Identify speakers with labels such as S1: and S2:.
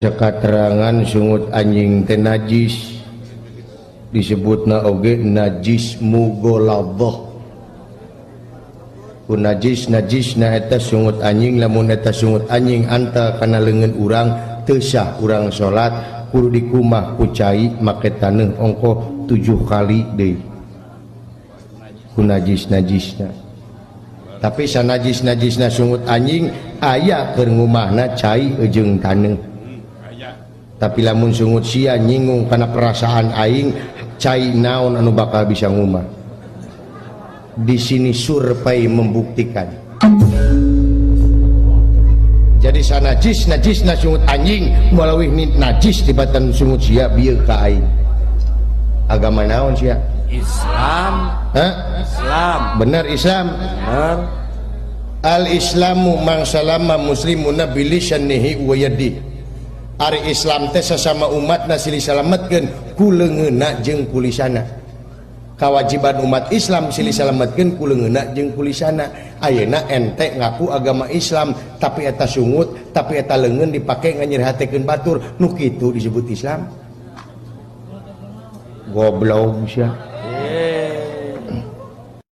S1: Katerangan sungut anjing teh najis disebutna oge najis mughaladzah. Ku najis najisna eta sungut anjing, lamun eta sungut anjing antal kana leungeun urang teu sah urang salat, kudu dikumah ku cai make taneuh ongkoh 7 kali deui ku najis najisna. Tapi sanajis najisna sungut anjing aya keur ngumahna cai jeung taneuh. Tapi lamun sungut sia nyinggung kana perasaan aing, cai naon anu bakal bisa ngumah. Di sini survei membuktikan. Jadi sanajis najisna sungut anjing malawih najis tibatan sungut sia bieu ka aing. Agama naon sia?
S2: Islam.
S1: Hah?
S2: Islam.
S1: Benar Islam?
S2: Benar.
S1: Al Islamu man salama muslimuna bilisanihi wa yadihi. Ari Islam teh sesama umatna silih salametkeun ku leungeunna jeung ku lisana. Kawajiban umat Islam silih salametkeun ku leungeunna jeung ku lisana. Ayeuna ente ngaku agama Islam tapi eta sungut, tapi eta leungeun dipake nganyerihatekeun batur, nu kitu disebut Islam. Goblok sia.